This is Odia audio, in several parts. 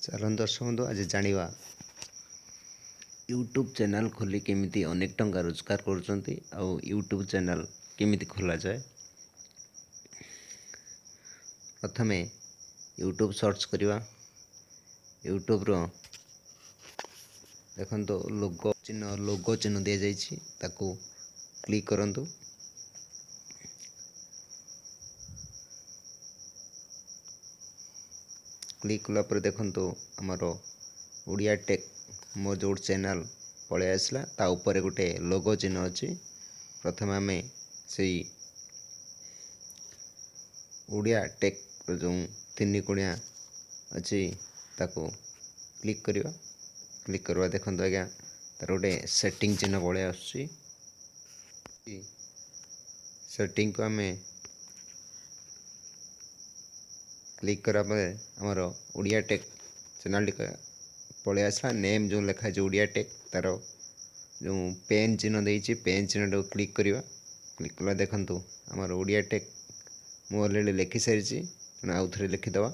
ଚାଲନ୍ତୁ ଦର୍ଶକ ବନ୍ଧୁ, ଆଜି ଜାଣିବା ୟୁଟ୍ୟୁବ୍ ଚ୍ୟାନେଲ୍ ଖୋଲି କେମିତି ଅନେକ ଟଙ୍କା ରୋଜଗାର କରୁଛନ୍ତି ଆଉ ୟୁଟ୍ୟୁବ୍ ଚ୍ୟାନେଲ୍ କେମିତି ଖୋଲାଯାଏ। ପ୍ରଥମେ ୟୁଟ୍ୟୁବ୍ ସର୍ଚ୍ଚ କରିବା। ୟୁଟ୍ୟୁବ୍ର ଦେଖନ୍ତୁ ଲୋଗୋ ଚିହ୍ନ ଦିଆଯାଇଛି, ତାକୁ କ୍ଲିକ୍ କରନ୍ତୁ। କ୍ଲିକ୍ କଲା ପରେ ଦେଖନ୍ତୁ, ଆମର ଓଡ଼ିଆ ଟେକ୍ ମୋ ଯେଉଁ ଚ୍ୟାନେଲ୍ ପଳେଇ ଆସିଲା। ତା ଉପରେ ଗୋଟେ ଲୋଗୋ ଚିହ୍ନ ଅଛି। ପ୍ରଥମେ ଆମେ ସେଇ ଓଡ଼ିଆ ଟେକ୍ର ଯେଉଁ ତିନି କୋଣିଆ ଅଛି, ତାକୁ କ୍ଲିକ୍ କରିବା। କ୍ଲିକ୍ କରିବା, ଦେଖନ୍ତୁ ଆଜ୍ଞା, ତାର ଗୋଟେ ସେଟିଂ ଚିହ୍ନ ପଳେଇ ଆସୁଛି। ସେଟିଂକୁ ଆମେ କ୍ଲିକ୍ କଲା ପରେ ଆମର ଓଡ଼ିଆ ଟେକ୍ ଚ୍ୟାନେଲ୍ଟି ପଳେଇ ଆସିଲା। ନେମ୍ ଯେଉଁ ଲେଖା ହେଇଛି ଓଡ଼ିଆ ଟେକ୍, ତାର ଯେଉଁ ପେନ୍ ଚିହ୍ନ ଦେଇଛି, ପେନ୍ ଚିହ୍ନଟାକୁ କ୍ଲିକ୍ କରିବା। କ୍ଲିକ୍ କଲା, ଦେଖନ୍ତୁ, ଆମର ଓଡ଼ିଆ ଟେକ୍ ମୁଁ ଅଲରେଡ଼ି ଲେଖି ସାରିଛି, ତେଣୁ ଆଉ ଥରେ ଲେଖିଦେବା,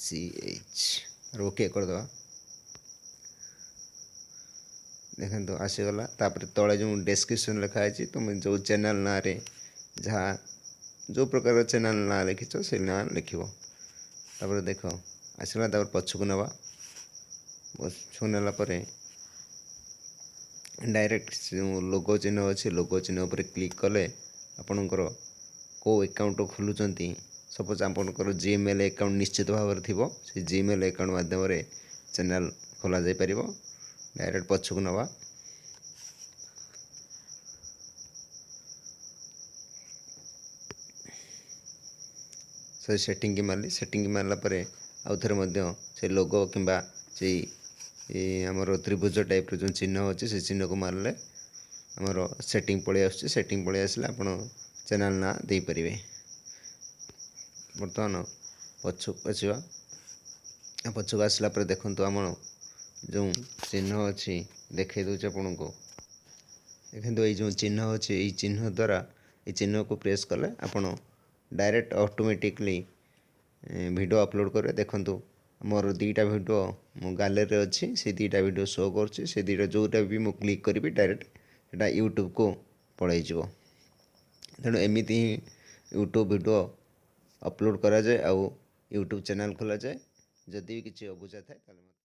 ODIATECH, okay କରିଦେବା। ଦେଖନ୍ତୁ, ଆସିଗଲା। ତାପରେ ତଳେ ଯେଉଁ ଡେସ୍କ୍ରିପସନ୍ ଲେଖା ହେଇଛି, ତୁମେ ଯେଉଁ ଚ୍ୟାନେଲ୍ ନାଁରେ ଯାହା ଯେଉଁ ପ୍ରକାର ଚ୍ୟାନେଲ୍ ନାଁ ଲେଖିଛ, ସେଇ ନାଁ ଲେଖିବ। ତାପରେ ଦେଖ, ଆସିଲା। ତାପରେ ପଛକୁ ନେବା। ପଛକୁ ନେଲା ପରେ ଡାଇରେକ୍ଟ ଯେଉଁ ଲୋଗୋ ଚିହ୍ନ ଅଛି, ଲୋଗୋ ଚିହ୍ନ ଉପରେ କ୍ଲିକ୍ କଲେ ଆପଣଙ୍କର କେଉଁ ଆକାଉଣ୍ଟ ଖୋଲୁଛନ୍ତି, ସପୋଜ୍ ଆପଣଙ୍କର ଜିମେଲ୍ ଆକାଉଣ୍ଟ ନିଶ୍ଚିତ ଭାବରେ ଥିବ, ସେ ଜିମେଲ୍ ଆକାଉଣ୍ଟ ମାଧ୍ୟମରେ ଚ୍ୟାନେଲ୍ ଖୋଲାଯାଇପାରିବ। ଡାଇରେକ୍ଟ ପଛକୁ ନେବା। ସେ ସେଟିଂକି ମାରିଲି। ସେଟିଂ ମାରିଲା ପରେ ଆଉ ଥରେ ମଧ୍ୟ ସେ ଲୋଗୋ କିମ୍ବା ସେଇ ଆମର ତ୍ରିଭୁଜ ଟାଇପ୍ର ଯେଉଁ ଚିହ୍ନ ଅଛି, ସେ ଚିହ୍ନକୁ ମାରିଲେ ଆମର ସେଟିଂ ପଳେଇ ଆସୁଛି। ସେଟିଂ ପଳେଇ ଆସିଲେ ଆପଣ ଚ୍ୟାନେଲ୍ ନାଁ ଦେଇପାରିବେ। ବର୍ତ୍ତମାନ ପଛକୁ ଆସିବା। ପଛକୁ ଆସିଲା ପରେ ଦେଖନ୍ତୁ, ଆମର ଯେଉଁ ଚିହ୍ନ ଅଛି, ଦେଖାଇ ଦେଉଛି ଆପଣଙ୍କୁ। ଦେଖନ୍ତୁ, ଏଇ ଯେଉଁ ଚିହ୍ନ ଅଛି, ଏଇ ଚିହ୍ନ ଦ୍ୱାରା, ଏଇ ଚିହ୍ନକୁ ପ୍ରେସ୍ କଲେ ଆପଣ ଡାଇରେକ୍ଟ ଅଟୋମେଟିକଲି ଭିଡ଼ିଓ ଅପଲୋଡ଼ କରିବେ। ଦେଖନ୍ତୁ, ମୋର ଦୁଇଟା ଭିଡ଼ିଓ ମୋ ଗ୍ୟାଲେରୀରେ ଅଛି, ସେଇ ଦୁଇଟା ଭିଡ଼ିଓ ଶୋ କରୁଛି। ସେ ଦୁଇଟା ଯେଉଁଟା ବି ମୁଁ କ୍ଲିକ୍ କରିବି, ଡାଇରେକ୍ଟ ସେଇଟା ୟୁଟ୍ୟୁବକୁ ପଳାଇଯିବ। ତେଣୁ ଏମିତି ହିଁ ୟୁଟ୍ୟୁବ୍ ଭିଡ଼ିଓ ଅପଲୋଡ଼ କରାଯାଏ ଆଉ ୟୁଟ୍ୟୁବ୍ ଚ୍ୟାନେଲ୍ ଖୋଲାଯାଏ। ଯଦି ବି କିଛି ଅବୁଝା ଥାଏ, ତାହେଲେ